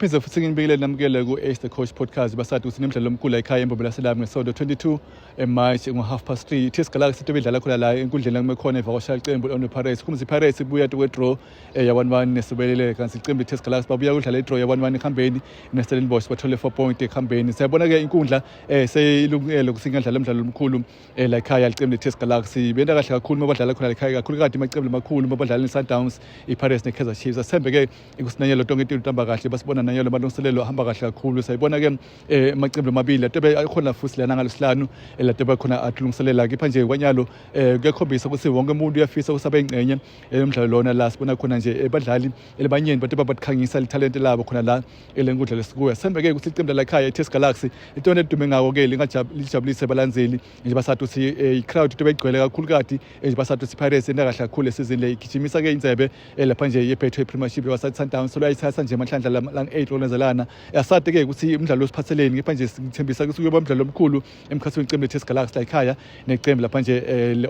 Phinde futhi nginibikele namukele ku-Ace the Coach Podcast. Basathi ukuthi nemidlalo omkhulu ekhaya eMbombela Stadium ngesonto 22 eMarch ngo-3:30. I-TS Galaxy into ebidlala khona la enkundleni la kume khona ivakashela iqembu le-Orlando Pirates. Khumbuza i-Pirates ibuya kwe-draw ya-1-1 nesibelele, kanti iqembu i-TS Galaxy babuya kudlala i-draw ya-1-1 ekuhambeni ne-Stellenbosch, bathole 4 point ekuhambeni. Siyabona-ke inkundla seyilungele ukuthi ingadlala umdlalo omkhulu la ekhaya. Licembu le-TS Galaxy benta kahle kakhulu uma badlala khona la ekhaya, kakhulu kade amaqembu amakhulu uma badlala ne-Sundowns, i-Pirates ne-Kaizer Chiefs. Asithembe-ke ukusinanyelo tonke into ihamba kahle. Basibona nanyelo amalungiselelo ahamba kahle kakhulu. Sayibona-ke amaqembu amabili atobe akhona futhi lana ngalosihlanu, latobe khona atulungiselela. Kepha nje kwanyalo kuyakhombisa ukuthi wonke umuntu uyafisa ukuthi abe ingxenye yomdlalo lona la sibona khona nje badlali elibanyeni bantu babakhangisa lithalente labo khona la elenkundla lesikuyo. Sembe-ke ukuthi iqembu lalakhaya i-TS Galaxy intona edume ngako-ke lijabulise abalandzeli nje. Basathi ukuthi i-crowd into beyigcwele kakhulu kade nje. Basathi ukuthi i-Pirates yenta kahle kakhulu esizini le, igijimisa-ke indzebe lapha nje ye-Betway Premiership. Basathi Sundowns solo ayithatha nje amahlandla lang-8 lokulandzelana. Asade-ke ukuthi umdlalo osiphatheleni, kepha nje sithembisa ukuthi kuyoba umdlalo omkhulu emkhathini weqembu le-TS Galaxy la ekhaya neqembu lapha nje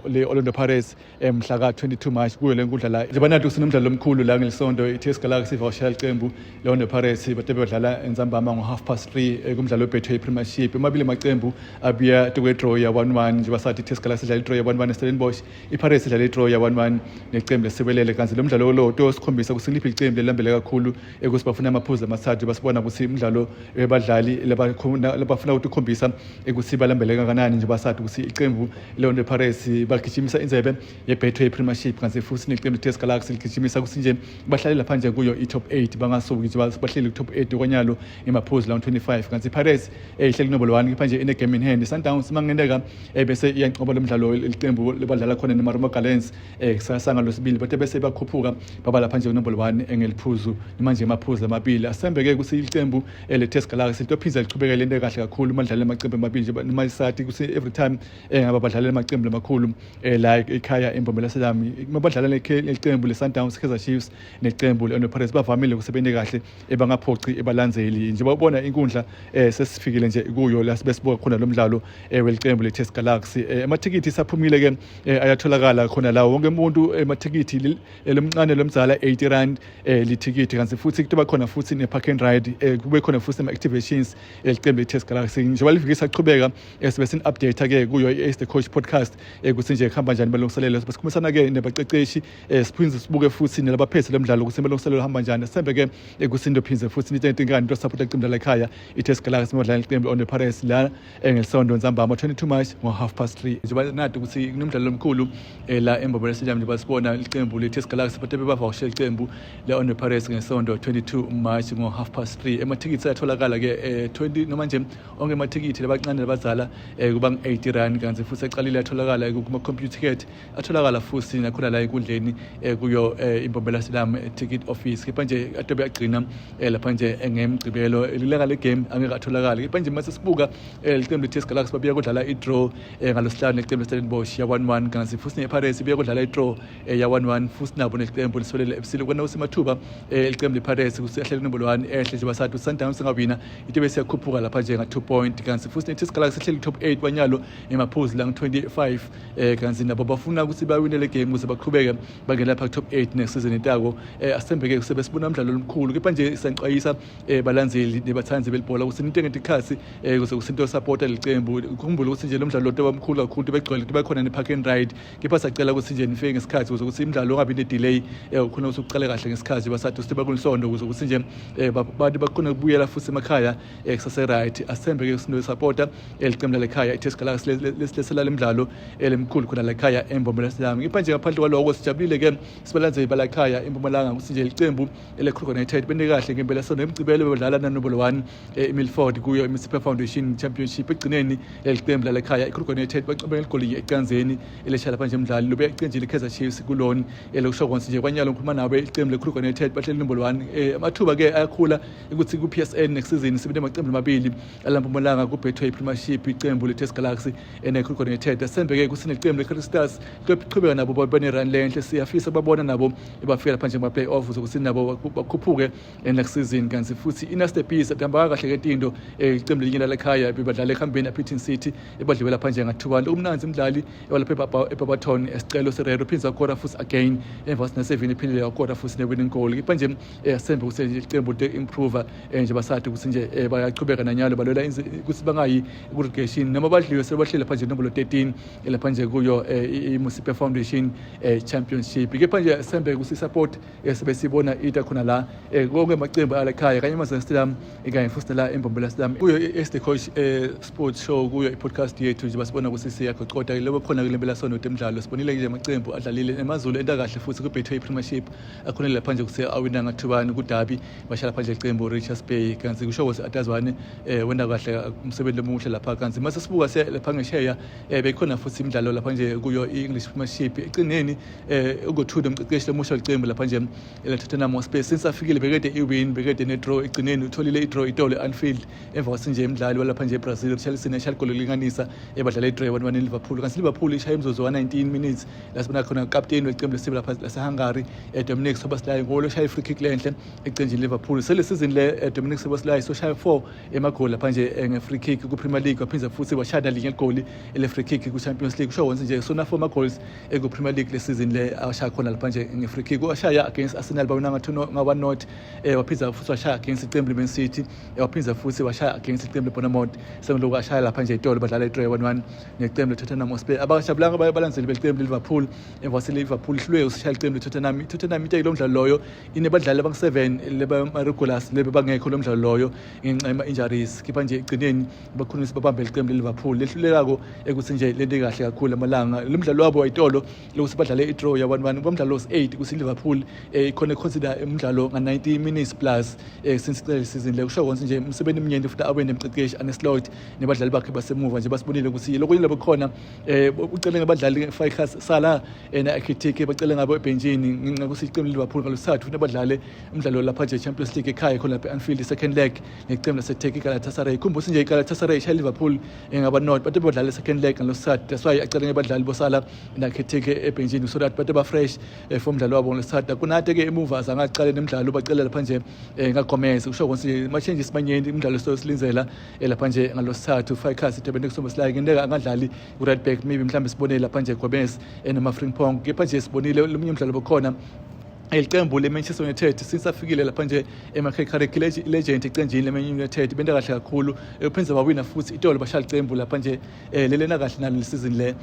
le-Orlando Pirates mhla ka-22 March kuyo le nkundla la. Njengoba nathi sinomdlalo omkhulu la ngelisonto, i-TS Galaxy ivakashela iqembu le-Orlando Pirates, bade bedlala entsambama ngo-3:30 kumdlalo we-Betway Premiership. Amabili amaqembu abuya kwe-draw ya-1-1. Njengoba sathi i-TS Galaxy idlala i-draw ya-1-1 ne-Stellenbosch, i-Pirates idlala i-draw ya-1-1 neqembu lesibelele. Kanti lo mdlalo lo tosikhombisa ukuthi liphi iqembu lelambele kakhulu ukuthi bafuna amaphuzu amathathu. Basibona ukuthi umdlalo webadlali labafuna ukuthi ukhombisa ukuthi balambele kangakanani, njengoba sathi ukuthi iqembu le-Orlando Pirates bagijimisa indzebe ye-Betway Premiership, kanti futhi neqembu le-TS Galaxy ligijimisa ukuthi nje bahlale lapha nje kuyo i-top 8, bangasuki nje, bahleli ku-top 8 kwanyalo emaphuzu la 25, kanti i-Pirates ihleli kunombolo 1, kepha nje ine-game in hand. I-Sundowns mangenteka bese iyanqoba lo mdlalo iqembu lebadlala khona ne-Marumo Gallants kusasa ngalosibili, bade bese bakhuphuka baba lapha nje kunombolo 1 engeliphuzu manje emaphuzu amabili. Asembe-ke ukuthi iqembu le-TS Galaxy litophindze lichubeke lento kahle kakhulu uma lidlala amaqembu amabili nje, noma isathi ukuthi every time ngaba badlala amaqembu amakhulu la ekhaya eMbombela Stadium, uma badlala neqembu le-Sundowns, Kaizer Chiefs neqembu le-Orlando Pirates, bavamile ukusebenza kahle, ebangaphoci ebalandzeli. Njengoba ubona inkundla sesifikile nje kuyo la sibe sibuka khona lo mdlalo welicembu le-TS Galaxy. Amathikithi saphumile ke, ayatholakala khona la wonke umuntu. Amathikithi lomncane lomdzala R80 lithikithi, kanti futhi kuba khona futhi ne-park and ride, kube khona futhi ama-activations elicembu le-TS Galaxy. Njengoba liviki saqhubeka, sibe sini-update ke kuyo i-Ace the Coach Podcast ukuthi nje kuhamba njani balungiselelo. Sikhulumisana ke nebaqeqeshi, siphinde sibuke futhi nalabaphethe lemidlalo ukuthi balungiselelo hamba njani. Sembe ke ukuthi into phindze futhi nitente ingane into support iqembu la ekhaya i-TS Galaxy modlala iqembu on the Pirates la ngelisonto ntsambama 22 March ngo-3:30. Njengoba nadi ukuthi kunomdlalo omkhulu la eMbombela Stadium, njengoba sibona iqembu le-TS Galaxy bathe bebavakashela iqembu le-Orlando Pirates ngesonto 22 March ngo-3:30. Amathikithi ayatholakala ke 20 noma nje onke amathikithi labancane labazala kuba ngu-R80, kanti futhi aqalile atholakala kuma-Computicket, atholakala futhi nakhona la enkundleni kuyo iMbombela Stadium ticket office. Kepha nje atobe agcina lapha nje ngemgcibelo, ilanga le game, angeke atholakale. Kepha nje mase sibuka iqembu le-TS Galaxy babuya kudlala i-draw ngalosihlanu neqembu le-Stellenbosch ya-1-1, kanti futhi ne-Pirates ibuya kudlala i-draw ya-1-1 futhi nabo neqembu liSiwelele FC. Lokwana usemathuba iqembu le-Pirates ukuthi ahlele kunombolo 1 ehle, njengoba sathi uSundowns ingawina into bese yakhuphuka lapha nje nga-2 point, kanti futhi ne-TS Galaxy ihleli top 8 kwanyalo emaphuzu la ngu-25, kanti nabo bafuna ukuthi bawine le game ukuze baqhubeke bangene lapha ku-top 8 next season etako. Asithembe-ke sebe sibona umdlalo omkhulu. Kepha nje siyanxwayisa balandzeli nebathandzi belibhola ukuthi into ngetikhathi ukuze kusinto supporta licembu. Khumbule ukuthi nje lo mdlalo lo omkhulu kakhulu, begcwele, kube khona ne-park and ride, kepha siyacela ukuthi nje nifike ngesikhathi ukuze ukuthi imidlalo ungabi ne-delay, ukhona ukuthi uqale kahle ngesikhathi. Basathi ukuthi bakulisondo ukuze ukuthi nje abantu bakhona ukubuyela futhi emakhaya kusase-right. Asithembe-ke ukuthi supporta licembu lalekhaya i-TS Galaxy lesilesela lemidlalo lemkhulu khona lakhaya eMbombela Stadium. Kepha nje ngaphandle kwaloko, sijabulile-ke sibalandzeli balakhaya eMpumalanga ukuthi nje licembu le-Kruger United bente kahle ngempela sonto emgcibelo bebadlala nanombolo 1 iMilford kuyo iMotsepe Foundation Championship. Ekugcineni leli qembu lalekhaya iKruger United banqobe ngeligoli ecanzeni elesha lapha nje umdlali lobe iqenjini iKaizer Chiefs kulona elokusho konke nje kwanyalo ngikhuluma nawe iqembu leKruger United bahleli number 1. Amathuba ke ayakhula ukuthi ku PSL next season sibe namaqembu amabili alampumalanga ku Betway Premiership, iqembu leTS Galaxy neKruger United. Asembe ke ukuthi neqembu leCape Stars kuyoqhubeka nabo bane run lenhle. Siyafisa babona nabo ebafika lapha nje kuma play-off ukuthi nabo bakhuphuke next season. Kanti futhi iNasty Bees ihamba kahle ke tinto. Iqembu lelinye lalekhaya bebadlala ekuhambeni Upington City, ebadliwe lapha nje nga-2-1. Umnanzi umdlali walapha eBarberton, Esicelo Serero, phindze wakora futhi again emva na-7, iphindile wakora futhi ne-winning goal. Kepha nje asembe ukuthi iqembu te improve nje basathi ukuthi nje bayachubeka nanyalo balwela ukuthi bangayi ku-relegation noma badliwe sebahleli lapha nje nombolo 13 lapha nje kuyo i-Motsepe Foundation Championship. Kepha nje sembe ukuthi support sibe sibona ita khona la konke amaqembu alakhaya kanye eMazana Stadium, kanye futhi la eMbombela Stadium kuyo i-SD Coach Sports Show, kuyo i-podcast yethu nje basibona ukuthi siyagoqoda lebo khona kule mpela sonto emidlalo. Sibonile nje amaqembu adlalile emaZulu enta kahle futhi ku-Betway Premiership, akhona lapha nje ukuthi awina ngathubani kudabi, bashala phandle iqembu Richards Bay, kanti kusho ukuthi atazwane wenda kahle umsebenzi omuhle lapha. Kanti mase sibuka se lapha ngesheya, bekhona futhi imidlalo lapha nje kuyo i-English Premiership. Eqineni uGottrude, umqeqeshi lomusha weqembu lapha nje la Tottenham Hotspur, since afikile bekade i-win, bekade ne-draw. Egcineni utholile i-draw itolo Anfield emva kwase nje emdlali walapha nje eBrazil Richarlison eshaya igoli lokulinganisa, ebadlala i-draw 1-1 neLiverpool. Kanti Liverpool ishaya imzuzu wa-19 minutes la sibona khona captain weqembu lesive lapha lase-Hungary, Dominic Szoboszlai, ngolo oshaya i-free kick lenhle eqenjini Liverpool. Sele season le Dominic Szoboszlai soshaya 4 emagoli lapha nje nge-free kick ku-Premier League, waphinde futhi washaya nalinye igoli ele-free kick ku-Champions League. Kusho wonke nje sona 4 ama-goals ku-Premier League le season le ashaya khona lapha nje nge-free kick. Washaya against Arsenal, bawina nga-1-0, waphinda futhi washaya against iqembu le-Man City, waphinda futhi washaya against iqembu le-Bournemouth. Sekulokhu ashaya lapha nje itolo badlala i-draw 1-1 neqembu le-Tottenham Hotspur. Abakajabulanga balandzeli beqembu le-Liverpool emva kwase-Liverpool ihluleke usishaya iqembu le-Tottenham. I-Tottenham iteke lo mdlalo loyo inebadlali abangu-7 leba-regulars lebe bangekho lo mdlalo loyo ngenxa yama-injuries, kepha nje egcineni bakhona babambe iqembu le-Liverpool lehlulekako ekuthi nje lente kahle kakhulu amalanga lo mdlalo wabo wayitolo lokuthi badlale i-draw ya 1-1 kwamdlalo was-8 ukuthi i-Liverpool ikhona consider umdlalo nga-90 minutes plus since le season le. Kusho konke nje umsebenzi eminyenti futhi abe nemqeqeshi Arne Slot nebadlali bakhe basemuva nje. Basibonile ukuthi lokunye labo khona ucele ngabadlali Faykhas Salah na Ekitike, bacele ngabo ebhenjini ngenxa yokuthi iqembu le-Liverpool ngalosithathu futhi badlale umdlalo lapha nje Champions League ekhaya khona lapha e-Anfield, second leg neqembu laseTurkey Galatasaray. Khumbula nje iGalatasaray ishaya Liverpool ngaba not but badlale second leg ngalosithathu. That's why acele ngebadlali boSalah na Ekitike ebhenjini so that babe ba fresh for umdlalo wabo ngalosithathu. Kunate ke emuva azange aqale nemidlalo, bacele lapha nje ngaGomez. Kusho ukuthi ma changes manyenti umdlalo silindzela lapha nje ngalosithathu. Faykhas Dominic Szoboszlai ngenteka angadlali ku-right back, maybe mhlawumbe sibone lapha nje Gomez noma Frimpong. Kepha nje sibonile lomunye umdlalo bokhona, iqembu le-Manchester United, since afikile lapha nje eMichael Carrick, legend eqenjini le-Man United, benta kahle kakhulu, uphindze bawina futhi itolo, bashaya iqembu lapha nje lelena kahle nalo season le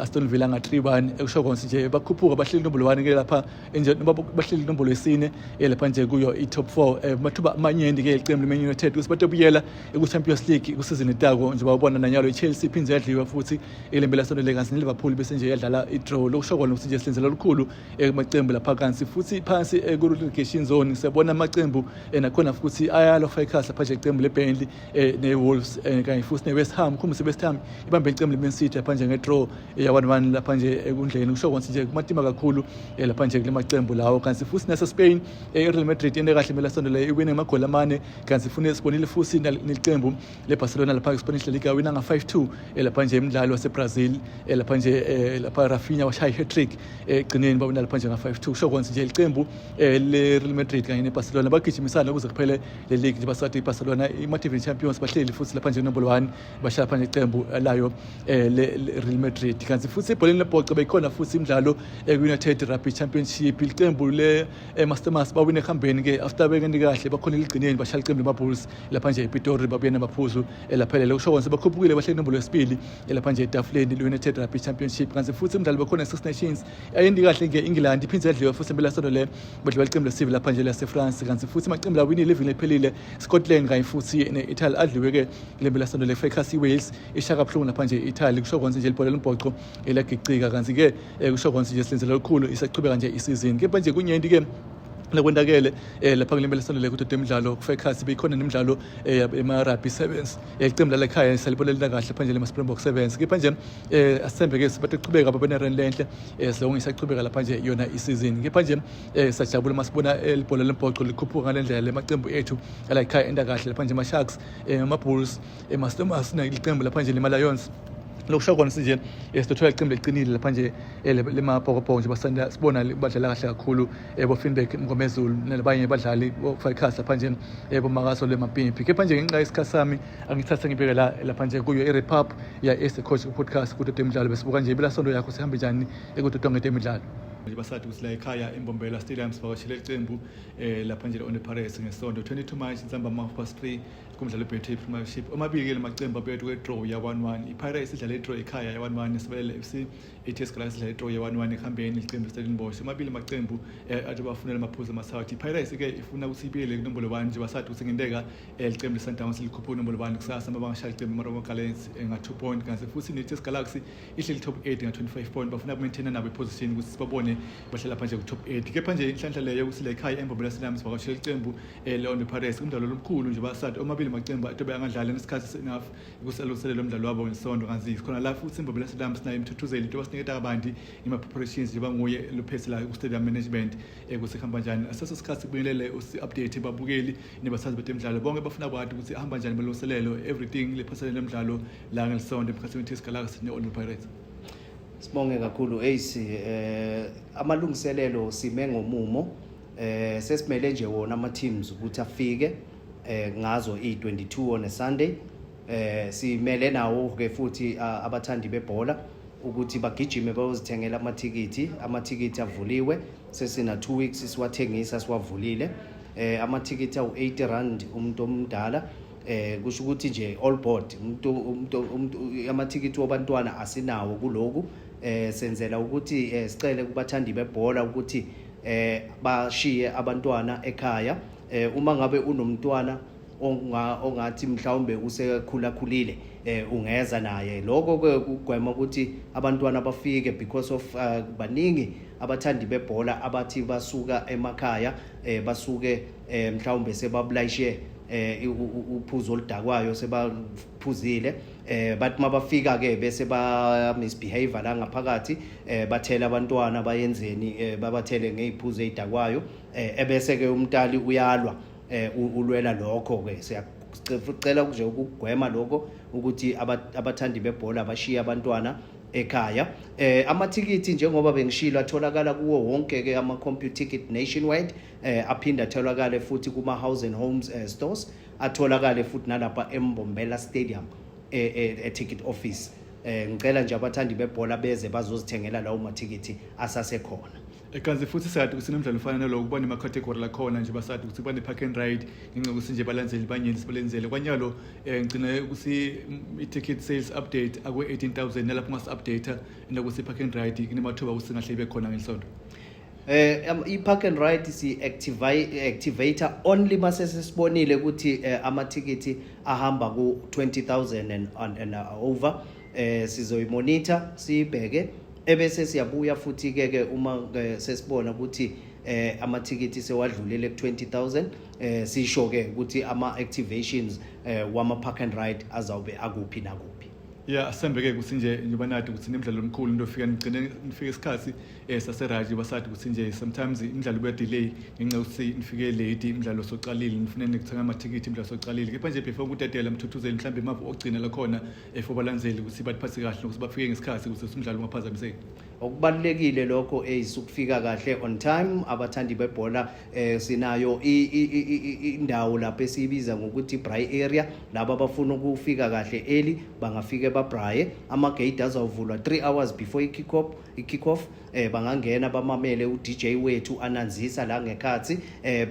Aston Villa nga 3-1. Ekusho konke nje bakhuphuka, bahleli nombolo 1 ke lapha nje noma bahleli nombolo yesine lapha nje kuyo i-top 4. Mathuba amanyenti ke iqembu le-Man United ukuthi batobuyela ku-Champions League ku-season etako nje. Bawubona nanyalo i-Chelsea iphindze yadliwa futhi elembela sonto le, kanti ne-Liverpool bese nje yadlala i-draw. Lokusho kona ukuthi nje silenzela olukhulu kumaqembu lapha. Kanti futhi phansi ku-relegation zone siyabona amaqembu nakhona futhi ayalo Faykhas lapha nje iqembu le-Burnley ne-Wolves kanye futhi ne-West Ham. Khumbula West Ham ibambe iqembu le-Man City lapha nje nge-draw ya 1-1 lapha nje ekundleni. Kusho konke nje kumatima kakhulu lapha nje kule maqembu lawo. Kanti futhi nase-Spain, i-Real Madrid ente kahle melasonto le, iwine ngamagoli amane. Kanti fune sibonile futhi neqembu le-Barcelona lapha ku-Spanish La Liga wina nga-5-2 lapha nje emidlalo waseBrazil lapha nje lapha Rafinha washaya i-hat-trick. Egcineni bawina lapha nje nga-5-2. Kusho konke nje iqembu le-Real Madrid kanye ne-Barcelona bagijimisana ukuze kuphele le league nje. Basathi i-Barcelona i-Motivate Champions, bahleli futhi lapha nje number 1, bashaya lapha nje iqembu layo le Real Madrid. Kanti futhi ebholeni lebhoco beyikhona futhi imidlalo ku-United Rugby Championship. Iqembu le Mastermas bawine ekuhambeni ke after bekenti kahle bakhona eligcineni, bashaya iqembu lema-Bulls lapha nje ePitori, babuye namaphuzu elaphelele. Kusho konke bakhuphukile, bahleli inombolo yesibili lapha nje etafuleni le-United Rugby Championship. Kanti futhi umdlalo bekhona Six Nations ayendi kahle nge England iphindze yadliwa futhi impela sonto le, badliwa iqembu lesive lapha nje lase-France. Kanti futhi amaqembu lawinile ivini lephelile, Scotland kanye futhi ne-Italy, adliwe ke le mpela sonto le. Faykhas Wales ishaya kabuhlungu lapha nje i-Italy. Kusho konke nje libhola lombhoco elagicika. Kanti ke kusho konke nje silenzela olukhulu, isaqhubeka nje isizini. Kepha nje kunyenti ke lekwendakele lapha kule mpela sonto le kudoda imidlalo kufekhasi. Beyikhona nemidlalo ema-rugby sevens, iqembu lala ekhaya salibona lina kahle pha nje lema-Springbok Sevens. Kepha nje asembe ke sibaqhubeka babe ne-run lenhle silonke isaqhubeka lapha nje yona isizini. Kepha nje sajabula masibona libhola lembhoco likhuphuka ngale ndlela lemaqembu ethu ala ekhaya enda kahle lapha nje, ama-Sharks, ama-Bulls, ama-Stormers, iqembu lapha nje lema-Lions. Lokusho kona sinje sithola iqembu leqinile lapha nje lemabhokobhoko nje, basanda sibona badlala kahle kakhulu boFinback Mngomezulu nabanye badlali boFaykhas lapha nje bomakaso lemapimpi. Kepha nje ngenxa yesikhathi sami angithathe ngibeke la lapha nje kuyo i-wrap up ya Ace Coach Podcast kudodo imidlalo. Besibuka nje impelasonto yakho sihambe njani ekudodwa ngetemidlalo. Nje basathi ukuthi la ekhaya eMbombela Stadium sivakashele iqembu lapha nje Orlando Pirates ngesonto 22 March nsambama 3:30 kumdlalo weBetway Premiership. Omabili ke lamaqembu abuye kwe-draw ya 1-1. IPirates idlale i-draw ekhaya ya 1-1 neSibelele FC. I-TS Galaxy idlale i-draw ya 1-1 ekuhambeni iqembu Stellenbosch. Omabili amaqembu athi bafunela amaphuzu amathathu. IPirates ke ifuna ukuthi ibuyele kunombolo 1 nje basathi ukuthi ngenteka iqembu le-Sundowns likhuphuka unombolo 1 kusasa uma bangashaya iqembu iMarumo Gallants nga-2 point. Kanti futhi ne-TS Galaxy ihleli top 8 nga-25 point, bafuna uku-maintaina nabo i-position ukuthi sibabone bahlala pha nje ku-top 8. Kepha nje inhlanhla leyo ukuthi la ekhaya eMbombela Stadium sivakashele iqembu le-Orlando Pirates umdlalo lomkhulu nje. Basathi omabili amaqembu atobe angadlali nesikhathi enough ukuthi alungiselele umdlalo wabo ngesonto. Kanti khona la futhi eMbombela Stadium sinayo imthuthuzeli into basiniketa kabanti ima-preparations njengoba nguye lophethe la ku-stadium management ukuthi kuhamba njani. Aseso sikhathi kubuyelele usi-update babukeli nebathandi betemidlalo bonke bafuna kwati ukuthi ahamba njani malungiselelo, everything lephathelene nemidlalo la ngelisonto emkhathini we-TS Galaxy ne-Orlando Pirates. Sibonge kakhulu, Ace. Amalungiselelo sime ngomumo. Sesimele nje wona ama teams ukuthi afike ngazo i22 on a Sunday. Simele nawo ke futhi abathandi bebhola ukuthi bagijime bayozithengela amathikithi. Amathikithi avuliwe, sesina 2 weeks siwathengisa, siwavulile. Amathikithi awu R80 umuntu omdala. Kusho ukuthi nje all board, umuntu amathikithi wabantwana asinawo kuloku. Senzela ukuthi sicele kubathandi bebhola ukuthi bashiye abantwana ekhaya. Uma ngabe unomntwana ongathi mhlawumbe usekhula khulile, ungeza naye. Lokho ke kugwema ukuthi abantwana bafike because of baningi abathandi bebhola abathi basuka emakhaya, basuke mhlawumbe sebabulayishe uphuzo oludakwayo, sebaphuzile, bathi mabafika ke bese ba misbehave la ngaphakathi, bathela abantwana, bayenzeni, babathele ngeziphuzo ezidakwayo, ebese ke umntali uyalwa, ulwela lokho ke. Siyacela nje ukugwema lokho ukuthi abathandi bebhola bashiye abantwana ekhaya. Amathikithi, njengoba bengishilo, atholakala kuwo wonke ke ama Computicket nationwide, aphinda atholakale futhi kuma House and Homes stores, atholakale futhi nalapha eMbombela Stadium e ticket office. Ngicela nje abathandi bebhola beze bazozithengela lawo mathikithi asasekhona. Kanti futhi siyathi ukuthi nomdlalo ufana nalowo kuba nema-category lakhona nje. Basathi ukuthi kuba ne-park and ride ngenxa yokuthi nje balandzeli banyenti sibalenzele kwanyalo. Ngigcina ukuthi i-ticket sales update akwe-18,000 nalapho ungasi-update nokuthi i-park and ride kunemathuba ukuthi singahle ibe khona ngelisonto. I-park and ride si activate only mase sesibonile ukuthi amathikithi ahamba ku 20,000 and over. Sizoyimonitor, siyibheke, ebese siyabuya futhi ke uma sesibona ukuthi amathikithi sewadlulile ku 20,000, sisho ke ukuthi ama activations wama park and ride azawube akuphi nakuphi. Ya, asembe-ke ukuthi nje njengoba nadi ukuthi nemidlalo omkhulu into ofika nigcine nifike isikhathi sase-right. Basathi ukuthi nje sometimes imidlalo kuya delay ngenxa yokuthi nifike late, imidlalo soqalile, nifune nikuthenga amathikithi imidlalo soqalile. Kepha nje before kudedela, mthuthuzeli, mhlawumbe imavu okugcina lakhona for balandzeli ukuthi batiphathe kahle nokuthi bafike ngesikhathi ukuthi umdlalo ungaphazamiseki. Okubalulekile lokho eyisukufika kahle on time abathandi bebhola. Sinayo indawo lapho esiyibiza ngokuthi braai area. Laba abafuna ukufika kahle early bangafike babraye. Ama-gate azawuvulwa 3 hours before i-kick off. Bangangena bamamele u-DJ wethu ananzisa la ngekhathi,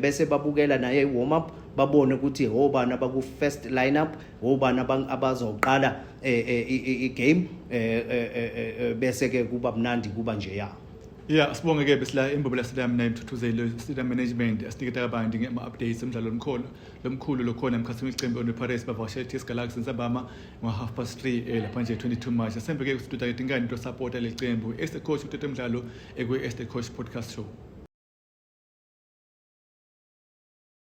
bese babukela naye i-warm up, babone ukuthi obani abaku first lineup, obani abazoqala i-game, bese ke kuba mnandi, kuba nje ya. Ya, sibonge ke. Besila eMbombela Stadium naye Mthuthuzeli, Stadium Management, asiniketa kabanti ngema-updates emdlalo lomkhulu lokhona emkhathini weqembu Orlando Pirates bavakashela i-TS Galaxy nsambama ngo-3:30 lapha nje 22 March. Asembe ke ukuthi tinkani to supporta lecembu. Este Coach utete umdlalo ekwi-Este Coach Podcast Show.